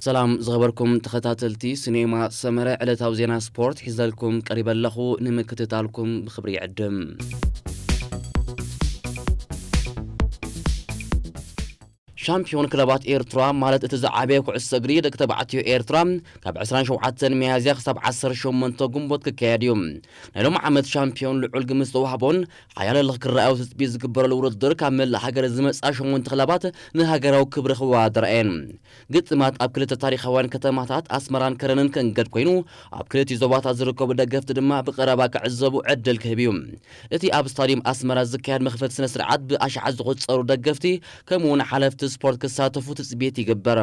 ሰላም ዝኸበርኩም ተኸታተልቲ ሲኔማ ሰመረ፣ ዕለታዊ ዜና ስፖርት ሒዘልኩም ቀሪበ ኣለኹ። ንምክትታልኩም ብኽብሪ ይዕድም። ሻምፒዮን ክለባት ኤርትራ፣ ማለት እቲ ዝዓበየ ኩዕሶ እግሪ ደቂ ተባዕትዮ ኤርትራ፣ ካብ ዕስራን ሸውዓተን ሚያዝያ ክሳብ ዓሰርተ ሸሞንተ ግንቦት ክካየድ እዩ። ናይ ሎሚ ዓመት ሻምፒዮን ልዑል ግምት ዝተዋህቦን ሓያለ ለኽ ክረኣዩ ትጽቢት ዝግበረሉ ውድድር፣ ካብ መላእ ሃገር ዝመጻ ሸሞንተ ክለባት ንሃገራዊ ክብሪ ክወዳደራ እየን። ግጥማት ኣብ ክልተ ታሪኻውያን ከተማታት ኣስመራን ከረንን ከንገድ ኮይኑ፣ ኣብ ክልቲኡ ዞባታት ዝርከቡ ደገፍቲ ድማ ብቐረባ ክዕዘቡ ዕድል ክህብ እዩ። እቲ ኣብ ስታዲየም ኣስመራ ዝካየድ መኽፈቲ ስነ ስርዓት ብኣሽሓት ዝቑጸሩ ደገፍቲ ከምኡ እውን ሓለፍቲ ስፖርት ክሳተፉ ትጽቢት ይግበር።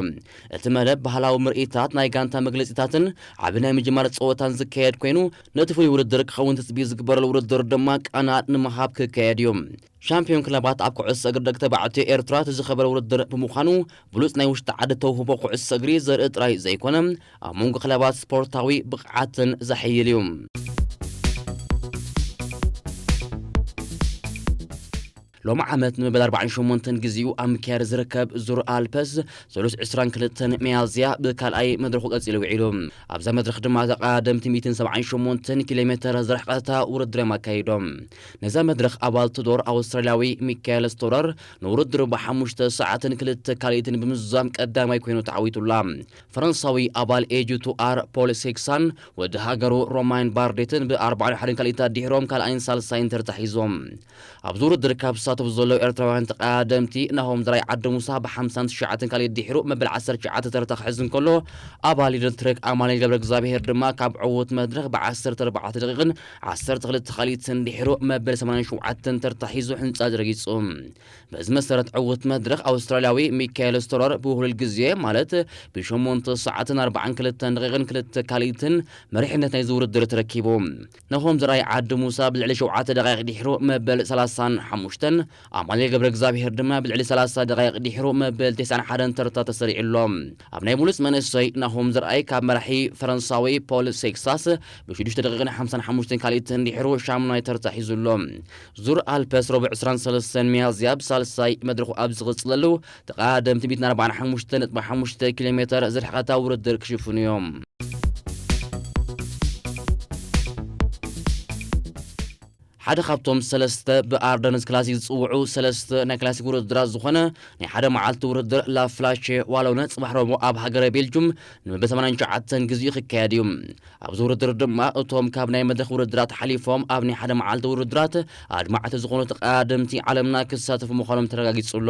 እቲ መደብ ባህላዊ ምርኢታት፣ ናይ ጋንታ መግለጺታትን ዓቢ ናይ ምጅማር ጸወታን ዝካየድ ኮይኑ፣ ነቲ ፍሉይ ውድድር ክኸውን ትጽቢት ዝግበረሉ ውድድር ድማ ቃና ንምሃብ ክካየድ እዩ። ሻምፒዮን ክለባት ኣብ ኩዕሶ እግሪ ደቂ ተባዕትዮ ኤርትራ እቲ ዝኸበረ ውድድር ብምዃኑ፣ ብሉጽ ናይ ውሽጢ ዓዲ ተውህቦ ኩዕሶ እግሪ ዘርኢ ጥራይ ዘይኮነ፣ ኣብ መንጎ ክለባት ስፖርታዊ ብቕዓትን ዘሐይል እዩ። ሎሚ ዓመት ንመበል ኣርባዓን ሸሞንተን ግዜኡ ኣብ ምክያድ ዝርከብ ዙር ኣልፐስ፣ ሰሉስ ዕስራን ክልተን ሚያዝያ ብካልኣይ መድረኹ ቀጺሉ ውዒሉ። ኣብዛ መድረኽ ድማ ተቐዳደምቲ ሚእትን ሰብዓን ሸሞንተን ኪሎ ሜተር ዝርሕቐታ ውድድር እዮም ኣካይዶም። ነዛ መድረኽ ኣባል ቱዶር ኣውስትራልያዊ ሚካኤል ስቶረር ንውድድሩ ብሓሙሽተ ሰዓትን ክልተ ካልኢትን ብምዝዛም ቀዳማይ ኮይኑ ተዓዊቱላ። ፈረንሳዊ ኣባል ኤጂ ቱ ኣር ፖል ሴክሳን ወዲ ሃገሩ ሮማን ባርዴትን ብኣርባዓን ሓደን ካልኢታት ድሒሮም ካልኣይን ሳልሳይን ተርታ ሒዞም። ኣብዚ ውድድር ካብ ዝሳተፉ ዘለዉ ኤርትራውያን ተቐዳደምቲ ናሆም ዘርኣይ ዓዲ ሙሳ ብሓምሳን ትሽዓተን ካልኢት ድሒሩ መበል ዓሰርተ ትሽዓተ ተርታ ክሕዝ እንከሎ፣ ኣባል ሊድል ትሬክ ኣማኑኤል ገብረ እግዚኣብሄር ድማ ካብ ዕዉት መድረኽ ብዓሰርተ ኣርባዕተ ደቂቕን ዓሰርተ ክልተ ካልኢትን ድሒሩ መበል ሰማንያን ሸውዓተን ተርታ ሒዙ ሕንጻ ረጊጹ። በዚ መሰረት ዕዉት መድረኽ ኣውስትራልያዊ ሚካኤል ስቶረር ብውህሉል ግዜ፣ ማለት ብሸሞንተ ሰዓትን ኣርባዓን ክልተን ደቂቕን ክልተ ካልኢትን መሪሕነት ናይዚ ውድድር ተረኪቡ። ናሆም ዘርኣይ ዓዲ ሙሳ ብልዕሊ ሸውዓተ ደቃይቕ ድሒሩ መበል ሰላሳን ሓሙሽተን፣ ኣማኑኤል ገብረ እግዚኣብሄር ድማ ብልዕሊ ሰላሳ ደቃይቕ ድሒሩ መበል ተስዓን ሓደን ተርታ ተሰሪዑ ኣሎ። ኣብ ናይ ብሉጽ መንእሰይ ናሆም ዘርኣይ ካብ መራሒ ፈረንሳዊ ፖል ሴክሳስ ብሽዱሽተ ደቂቕን ሓምሳን ሓሙሽተን ካልኢትን ድሒሩ ሻሙናይ ተርታ ሒዙ ኣሎ። ዙር ኣልፐስ ረቡዕ ዕስራን ሰለስተን ሚያዝያ ብሳልሳይ መድረኹ ኣብ ዝቕጽለሉ፣ ተቐዳደምቲ ሚእትን ኣርባዓን ሓሙሽተ ነጥቢ ሓሙሽተ ኪሎ ሜተር ዝርሕቐታ ውድድር ክሽፍኑ እዮም። ሓደ ካብቶም ሰለስተ ብኣርደንስ ክላሲክ ዝጽውዑ ሰለስተ ናይ ክላሲክ ውድድራት ዝኾነ ናይ ሓደ መዓልቲ ውድድር ላፍላሼ ዋሎነ ጽባሕ ረቡዕ ኣብ ሃገረ ቤልጁም ንመበል ሰማንያን ትሽዓተን ግዜኡ ክካየድ እዩ። ኣብዚ ውድድር ድማ እቶም ካብ ናይ መድረኽ ውድድራት ሓሊፎም ኣብ ናይ ሓደ መዓልቲ ውድድራት ኣድማዕቲ ዝኾኑ ተቐዳደምቲ ዓለምና ክሳተፉ ምዃኖም ተረጋጊጹ ኣሎ።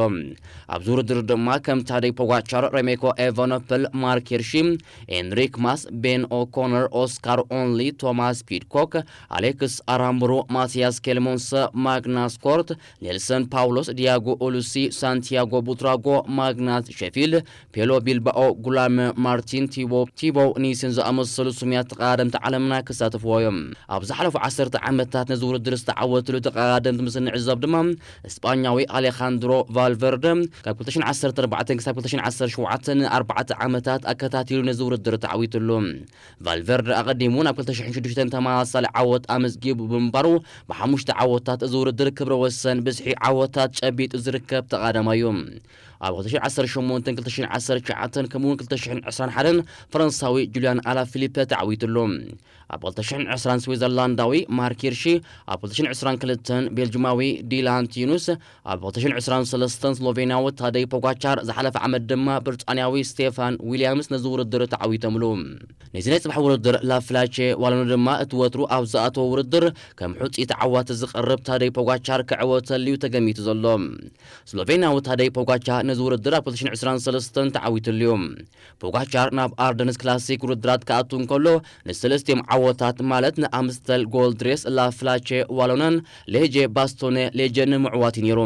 ኣብዚ ውድድር ድማ ከም ታደይ ፖጋቻር፣ ሬሜኮ ኤቫኖፐል፣ ማርክ ሄርሺ፣ ኤንሪክ ማስ፣ ቤን ኦኮነር፣ ኦስካር ኦንሊ፣ ቶማስ ፒድኮክ፣ ኣሌክስ ኣራምብሩ፣ ማቲያስ ኬልሞንሰ፣ ማግናስ ኮርት፣ ኔልሰን ፓውሎስ፣ ዲያጎ ኦሉሲ፣ ሳንቲያጎ ቡትራጎ፣ ማግናስ ሼፊልድ፣ ፔሎ ቢልባኦ፣ ጉላም ማርቲን፣ ቲቦ ቲቦ ኒስን ዝኣመሰሉ ስሙያት ተቐዳደምቲ ዓለምና ክሳተፍዎ እዮም። ኣብ ዝሓለፉ ዓሰርተ ዓመታት ነዚ ውድድር ዝተዓወትሉ ተቐዳደምቲ ምስ እንዕዘብ ድማ፣ ስጳኛዊ ኣሌኻንድሮ ቫልቨርደ ካብ ክልተ ሽሕን ዓሰርተ ኣርባዕተን ክሳብ ክልተ ሽሕን ዓሰርተ ሸውዓተን ንኣርባዕተ ዓመታት ኣከታቲሉ ነዚ ውድድር ተዓዊትሉ። ቫልቨርደ ኣቐዲሙ ናብ ክልተ ሽሕን ሽዱሽተን ተመሳሳሊ ዓወት ኣመዝጊቡ ብምንባሩ፣ ብሓሙሽተ ዓወታት እዚ ውድድር ክብረ ወሰን ብዝሒ ዓወታት ጨቢጡ ዝርከብ ተቐዳዳማይ እዩ። ኣብ ክልተ ሽሕን ዓሰርተ ሸሞንተን ክልተ ሽሕን ዓሰርተ ትሽዓተን ከምኡውን ክልተ ሽሕን ዕስራን ሓደን ፈረንሳዊ ጁልያን ኣላ ፊሊፐ ተዓዊትሉ። ኣብ ክልተ ሽሕን ዕስራን ስዊዘርላንዳዊ ማርክ ሂርሺ፣ ኣብ ክልተ ሽሕን ዕስራን ክልተን ቤልጅማዊ ዲላን ቲዩኑስ፣ ኣብ ክልተ ሽሕን ዕስራን ሰለስተን ስሎቬንያዊ ታደይ ፖጋቻር፣ ዝሓለፈ ዓመት ድማ ብሪጣንያዊ ስቴፋን ዊልያምስ ነዚ ውድድር ተዓዊቶምሉ። ነዚ ናይ ጽባሕ ውድድር ላፍላቼ ዋሎነ ድማ እቲ ወትሩ ኣብ ዝኣተወ ውድድር ከም ሕጹይ ተዓዋቲ ዝቐርብ ታደይ ፖጋቻር ክዕወተሉ እዩ ተገሚቱ ዘሎ። ስሎቬንያዊ ታደይ ፖጋቻ ነዚ ውድድር ኣብ ክልተ ሽሕን ዕስራን ሰለስተን ተዓዊትሉ እዩ። ፖጋቻር ናብ ኣርደንስ ክላሲክ ውድድራት ክኣቱ እንከሎ፣ ንሰለስቲኦም ዓወታት፣ ማለት ንኣምስተል ጎልድ ሬስ፣ ላፍላቼ ዋሎነን ሌጄ ባስቶኔ ሌጀን ንምዕዋት እዩ ነይሩ።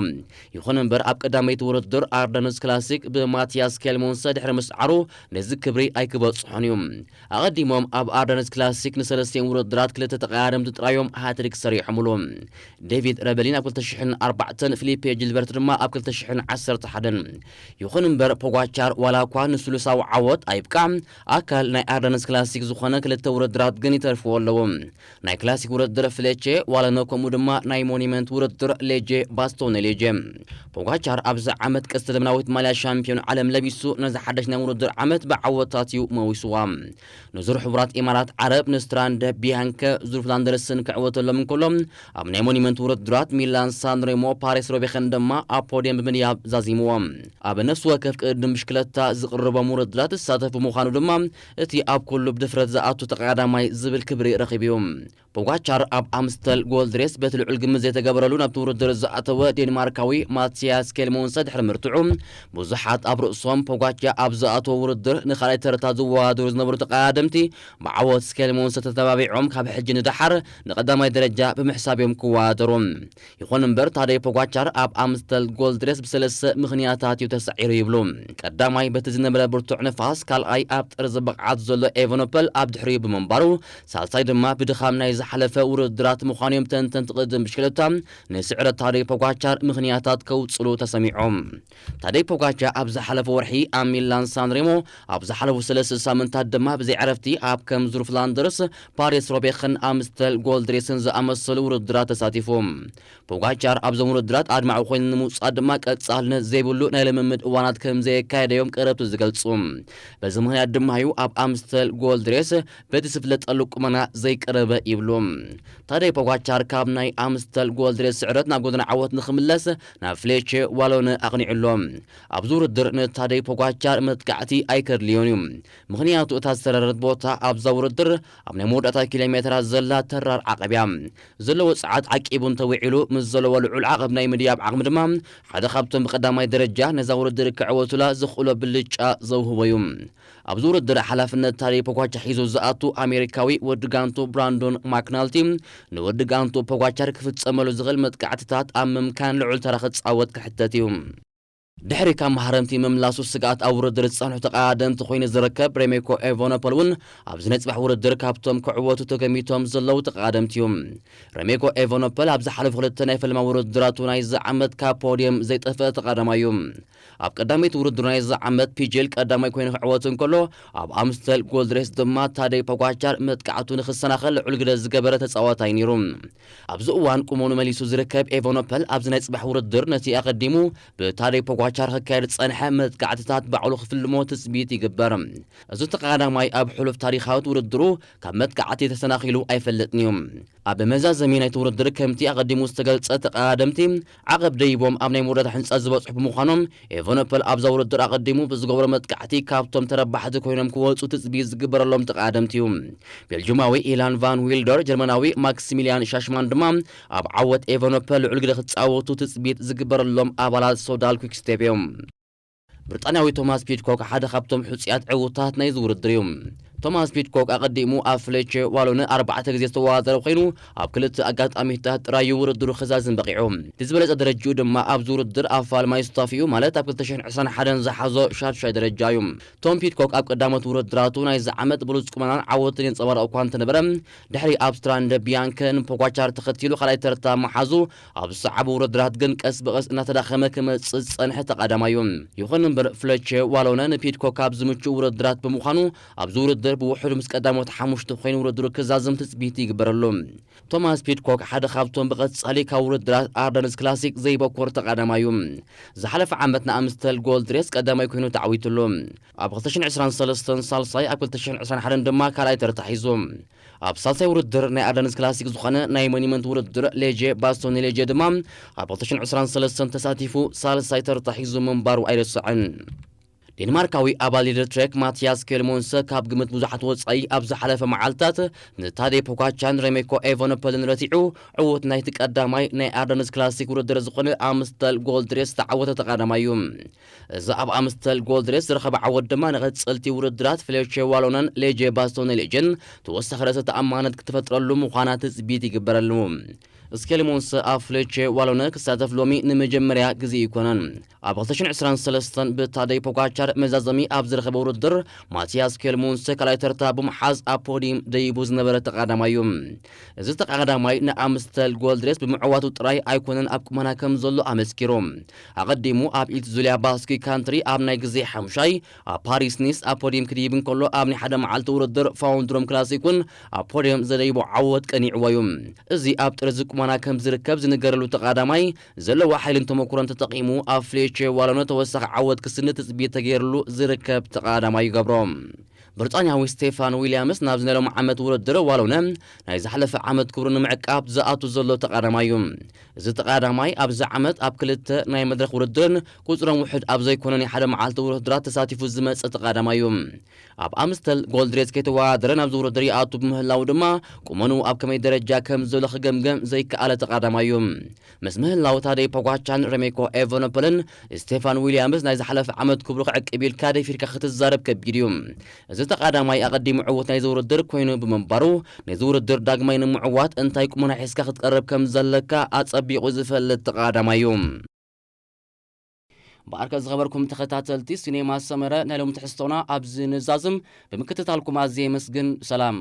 ይኹን እምበር፣ ኣብ ቀዳመይቲ ውድድር ኣርደንስ ክላሲክ ብማቲያስ ኬልሞንሰ ድሕሪ ምስዓሩ፣ ነዚ ክብሪ ኣይክበጽሖን እዩ። ኣቐዲሞም ኣብ ኣርደንስ ክላሲክ ንሰለስቲኦም ውድድራት ክልተ ተቐዳደምቲ ጥራዮም ሃትሪክ ሰሪሖምሉ። ዴቪድ ረበሊን ኣብ ክልተ ሽሕን ኣርባዕተን፣ ፊሊፔ ጂልበርት ድማ ኣብ ክልተ ሽሕን ዓሰርተ ሓደን። ይኹን እምበር ፖጋቻር ዋላ እኳ ንስሉሳዊ ዓወት ኣይብቃዕ፣ ኣካል ናይ ኣርደንስ ክላሲክ ዝኾነ ክልተ ውድድራት ግን ይተርፍዎ ኣለዉ። ናይ ክላሲክ ውድድር ፍሌቼ ዋለነ ከምኡ ድማ ናይ ሞኒመንት ውድድር ሌጄ ባስቶኔ ሌጄ። ፖጋቻር ኣብዚ ዓመት ቀስተ ደመናዊት ማልያ ሻምፒዮን ዓለም ለቢሱ ነዚ ሓደሽ ናይ ውድድር ዓመት ብዓወታት እዩ መዊስዋ። ንዙር ሕቡራት ኢማራት ዓረብ ንስትራንደ ቢያንከ ዙር ፍላንደርስን ክዕወተሎም እንከሎ ኣብ ናይ ሞኒመንት ውድድራት ሚላን ሳንሬሞ ፓሪስ ሮቤኸን ድማ ኣብ ፖድየም ብምድያብ ዛዚምዎም። ኣብ ነፍሲ ወከፍ ቅድድም ብሽክለታ ዝቕርቦም ውድድራት ዝሳተፍ ብምዃኑ ድማ እቲ ኣብ ኩሉ ብድፍረት ዝኣቱ ተቐዳማይ ዝብል ክብሪ ረኺቡ እዩ። ፖጋቻር ኣብ ኣምስተል ጎልድ ሬስ በቲ ልዑል ግምት ዘይተገበረሉ ናብቲ ውድድር ዝኣተወ ዴንማርካዊ ማቲያስ ኬልሞንሰ ድሕሪ ምርትዑ ብዙሓት ኣብ ርእሶም ፖጋቻ ኣብ ዝኣተወ ውድድር ንኻልኣይ ተርታ ዝወዳደሩ ዝነበሩ ተቐዳደምቲ ብዓወት ኬልሞንሰ ተተባቢዖም ካብ ሕጂ ንደሓር ንቐዳማይ ደረጃ ብምሕሳብ እዮም ክወዳደሩ። ይኹን እምበር ታደይ ፖጋቻር ኣብ ኣምስተል ጎልድ ሬስ ብሰለስተ ምኽንያታት እዩ ተሳዒሩ ይብሉ። ቀዳማይ በቲ ዝነበረ ብርቱዕ ንፋስ፣ ካልኣይ ኣብ ጥርዚ ብቕዓት ዘሎ ኤቨኖፐል ኣብ ድሕሪኡ ብምንባሩ፣ ሳልሳይ ድማ ብድኻም ናይ ዝሓለፈ ውድድራት ምዃኑ እዮም ተንተንቲ ቅድድም ብሽክለታ ንስዕረት ታደይ ፖጋቻር ምኽንያታት ከውፅሉ ተሰሚዖም። ታደይ ፖጋቻ ኣብ ዝሓለፈ ወርሒ ኣብ ሚላን ሳንሬሞ ኣብ ዝሓለፉ ሰለስተ ሳምንታት ድማ ብዘይ ዕረፍቲ ኣብ ከም ዙር ፍላንደርስ፣ ፓሪስ ሮቤኽን ኣምስተል ጎልድ ሬስን ዝኣመሰሉ ውድድራት ተሳቲፉ። ፖጋቻር ኣብዞም ውድድራት ኣድማዒ ኮይኑ ንምውፃእ ድማ ቀፃልነት ዘይብሉ ናይ ልምምድ እዋናት ከም ዘየካየደ እዮም ቀረብቲ ዝገልፁ። በዚ ምኽንያት ድማ እዩ ኣብ ኣምስተል ጎልድ ሬስ በቲ ዝፍለጠሉ ቁመና ዘይቀረበ ይብሉ። ታደይ ፖጋቻር ካብ ናይ ኣምስተል ጎልድ ሬስ ስዕረት ናብ ጎደና ዓወት ንኽምለስ ናብ ፍሌቼ ዋሎነ ኣቕኒዑ ኣሎ። ኣብዚ ውድድር ንታደይ ፖጋቻር መጥቃዕቲ ኣይከድልዮን እዩ። ምኽንያቱ እታ ዝተረረት ቦታ ኣብዛ ውድድር ኣብ ናይ መወዳእታ ኪሎ ሜትራት ዘላ ተራር ዓቐብ እያ። ዘለዎ ጸዓት ዓቂቡ እንተዊዒሉ ምስ ዘለዎ ልዑል ዓቐብ ናይ ምድያብ ዓቕሚ ድማ ሓደ ካብቶም ብቐዳማይ ደረጃ ነዛ ውድድር ክዕወቱላ ዝኽእሎ ብልጫ ዘውህቦ እዩ። ኣብዚ ውድድር ሓላፍነት ታደይ ፖጋቻ ሒዙ ዝኣቱ ኣሜሪካዊ ወዲ ጋንቱ ብራንዶን ማክናልቲ ንወዲ ጋንቱ ፖጋቻር ክፍጸመሉ ዝኽእል መጥቃዕትታት ኣብ ምምካን ልዑል ተራ ክጻወት ክሕተት እዩ። ድሕሪ ካብ መሃረምቲ ምምላሱ ስግኣት ኣብ ውድድር ዝጸንሑ ተቐዳደምቲ ኮይኑ ዝርከብ ሬሜኮ ኤቨኖፖል እውን ኣብዚ ናይ ጽባሕ ውድድር ካብቶም ክዕወቱ ተገሚቶም ዘለዉ ተቐዳደምቲ እዩ። ሬሜኮ ኤቨኖፖል ኣብ ዝሓለፉ ክልተ ናይ ፈለማ ውድድራቱ ናይዚ ዓመት ካብ ፖድየም ዘይጠፍአ ተቐዳዳማይ እዩ። ኣብ ቀዳመይቲ ውድድሩ ናይዚ ዓመት ፒጅል ቀዳማይ ኮይኑ ክዕወት እንከሎ ኣብ ኣምስተል ጎልድ ሬስ ድማ ታደይ ፖጋቻር መጥቃዕቱ ንክሰናኸል ልዑል ግደ ዝገበረ ተጻዋታይ ነይሩ። ኣብዚ እዋን ቁመኑ መሊሱ ዝርከብ ኤቨኖፐል ኣብዚ ናይ ጽባሕ ውድድር ነቲ ኣቐዲሙ ብታደይ ፖጋቻር ክካየድ ዝጸንሐ መጥቃዕትታት ባዕሉ ክፍልሞ ትጽቢት ይግበር። እዚ ተቐዳዳማይ ኣብ ሕሉፍ ታሪኻዊት ውድድሩ ካብ መጥቃዕቲ ተሰናኺሉ ኣይፈልጥን እዩ። ኣብ መዛዘሚ ናይቲ ውድድር ከምቲ ኣቐዲሙ ዝተገልጸ ተቐዳደምቲ ዓቐብ ደይቦም ኣብ ናይ መወዳእታ ሕንጻ ዝበጽሑ ብምዃኖም ኤቨኖፐል ኣብዛ ውድድር ኣቐዲሙ ብዝገብሮ መጥቃዕቲ ካብቶም ተረባሕቲ ኮይኖም ክወጹ ትጽቢት ዝግበረሎም ተቐዳደምቲ እዩ። ቤልጁማዊ ኢላን ቫን ዊልደር፣ ጀርመናዊ ማክሲሚሊያን ሻሽማን ድማ ኣብ ዓወት ኤቨኖፐል ልዑል ግደ ክጻወቱ ትጽቢት ዝግበረሎም ኣባላት ሶዳል ኲክስቴፕ እዮም። ብሪጣንያዊ ቶማስ ፒድኮክ ሓደ ካብቶም ሕጹያት ዕዉታት ናይዚ ውድድር እዩ። ቶማስ ፒድኮክ ኣቐዲሙ ኣብ ፍሌቼ ዋሎነ ኣርባዕተ ግዜ ዝተወዳደረ ኮይኑ ኣብ ክልተ ኣጋጣሚታት ጥራይ እዩ ውድድሩ ክዛዝም በቒዑ። እቲ ዝበለጸ ደረጃኡ ድማ ኣብዚ ውድድር ኣብ ፋልማይ ስታፊኡ ማለት ኣብ ክልተ ሽሕን ዕስራን ሓደን ዝሓዞ ሻድሻይ ደረጃ እዩ። ቶም ፒድኮክ ኣብ ቀዳሞት ውድድራቱ ናይዚ ዓመት ብሉጽ ቁመናን ዓወትን የንጸባርቕ እኳ እንተነበረ ድሕሪ ኣብ ስትራንደ ቢያንከ ንፖጋቻር ተኸቲሉ ካልኣይ ተርታ ምሓዙ ኣብ ዝሰዓቡ ውድድራት ግን ቀስ ብቐስ እናተዳኸመ ክመጽእ ዝጸንሐ ተቐዳማይ እዩ። ይኹን እምበር ፍለቼ ዋሎነ ንፒድኮክ ኣብ ዝምችኡ ውድድራት ብምዃኑ ኣብዚ ውድድር ብውሕዱ ምስ ቀዳሞት ሓሙሽተ ኮይኑ ውድድሩ ክዛዝም ትጽቢት ይግበረሉ። ቶማስ ፒድኮክ ሓደ ካብቶም ብቐጻሊ ካብ ውድድራት ኣርደንስ ክላሲክ ዘይበኮር ተቐዳማይ እዩ። ዝሓለፈ ዓመት ንኣምስተል ጎልድ ሬስ ቀዳማይ ኮይኑ ተዓዊትሉ። ኣብ ክልተ ሽሕን ዕስራን ሰለስተን ሳልሳይ፣ ኣብ ክልተ ሽሕን ዕስራን ሓደን ድማ ካልኣይ ተርታ ሒዙ። ኣብ ሳልሳይ ውድድር ናይ ኣርደንስ ክላሲክ ዝኾነ ናይ ሞኒመንት ውድድር ሌጄ ባስቶኒ ሌጄ ድማ ኣብ ክልተ ሽሕን ዕስራን ሰለስተን ተሳቲፉ ሳልሳይ ተርታ ሒዙ ምንባሩ ኣይርስዕን። ዴንማርካዊ ኣባል ሊደር ትሬክ ማቲያስ ኬልሞንሰ ካብ ግምት ብዙሓት ወጻኢ ኣብ ዝሓለፈ መዓልታት ንታዴ ፖጋቻን ሬሜኮ ኤቨኖፐልን ረቲዑ ዕዉት ናይቲ ቀዳማይ ናይ ኣርደንስ ክላሲክ ውድድር ዝኾነ ኣምስተል ጎልድ ሬስ ዝተዓወተ ተቐዳማይ እዩ። እዚ ኣብ ኣምስተል ጎልድ ሬስ ዝረኸበ ዓወት ድማ ንቐጸልቲ ውድድራት ፍሌቼ ዋሎነን ሌጄ ባስቶኒ ሌጄን ተወሳኺ ርእሰ ተኣማንነት ክትፈጥረሉ ምዃና ትጽቢት ይግበረሉ። ስኬልሞንሰ ኣብ ፍሌቼ ዋሎነ ክሳተፍ ሎሚ ንመጀመርያ ግዜ ኣይኮነን። ኣብ ክልተ ሽሕን ዕስራን ሰለስተን ብታደይ ፖጋቻር መዛዘሚ ኣብ ዝረኸበ ውድድር፣ ማቲያስ ስኬልሞንሰ ካልኣይ ተርታ ብምሓዝ ኣብ ፖዲየም ደይቡ ዝነበረ ተቓዳማይ እዩ። እዚ ተቓዳማይ ንኣምስተል ጎልድ ሬስ ብምዕዋቱ ጥራይ ኣይኮነን ኣብ ቁመና ከም ዘሎ ኣመስኪሩ። ኣቐዲሙ ኣብ ኢልት ዙልያ ባስኪ ካንትሪ ኣብ ናይ ግዜ ሓሙሻይ፣ ኣብ ፓሪስ ኒስ ኣብ ፖዲየም ክድይብ እንከሎ፣ ኣብ ናይ ሓደ መዓልቲ ውድድር ፋውንድሮም ክላሲክ እውን ኣብ ፖዲየም ዘደይቦ ዓወት ቀኒዕዎ እዩ። እዚ ኣብ ጥርዚ ቁመና ከም ዝርከብ ዝንገረሉ ተቓዳማይ፣ ዘለዎ ሓይልን ተመኩሮን ተጠቒሙ ኣብ ፍሌቼ ዋሎነ ተወሳኺ ዓወት ክስንድ ትጽቢት ተገይርሉ ዝርከብ ተቓዳማይ ይገብሮ። ብሪጣንያዊ ስቴፋን ዊልያምስ ናብዚ ናይ ሎም ዓመት ውድድር ዋሎነ ናይ ዝሓለፈ ዓመት ክብሩ ንምዕቃብ ዝኣቱ ዘሎ ተቓዳማይ እዩ። እዚ ተቓዳማይ ኣብዚ ዓመት ኣብ ክልተ ናይ መድረኽ ውድድርን ቁጽሮም ውሕድ ኣብ ዘይኮነ ናይ ሓደ መዓልቲ ውድድራት ተሳቲፉ ዝመጽእ ተቓዳማይ እዩ። ኣብ ኣምስተል ጎልድ ሬስ ከይተወዳደረ ናብዚ ውድድር ይኣቱ ብምህላው ድማ፣ ቁመኑ ኣብ ከመይ ደረጃ ከም ዘሎ ክገምገም ዘይከኣለ ተቓዳማይ እዩ። ምስ ምህላው ታደይ ፖጋቻን ሬሜኮ ኤቨኖፖልን፣ ስቴፋን ዊልያምስ ናይ ዝሓለፈ ዓመት ክብሩ ክዕቅብ ኢልካ ደፊርካ ክትዛረብ ከቢድ እዩ። እዚ ተቓዳማይ ኣቐዲሙ ዕዉት ናይዚ ውድድር ኮይኑ ብምንባሩ፣ ነዚ ውድድር ዳግማይ ንምዕዋት እንታይ ቁመና ሒዝካ ክትቀርብ ከም ዘለካ ኣጸቢቑ ዝፈልጥ ተቓዳማይ እዩ። ብኣርከ ዝኸበርኩም ተኸታተልቲ ሲኔማ ሰመረ፣ ናይ ሎም ትሕዝቶና ኣብዚ ንዛዝም። ብምክትታልኩም ኣዝየ የመስግን። ሰላም።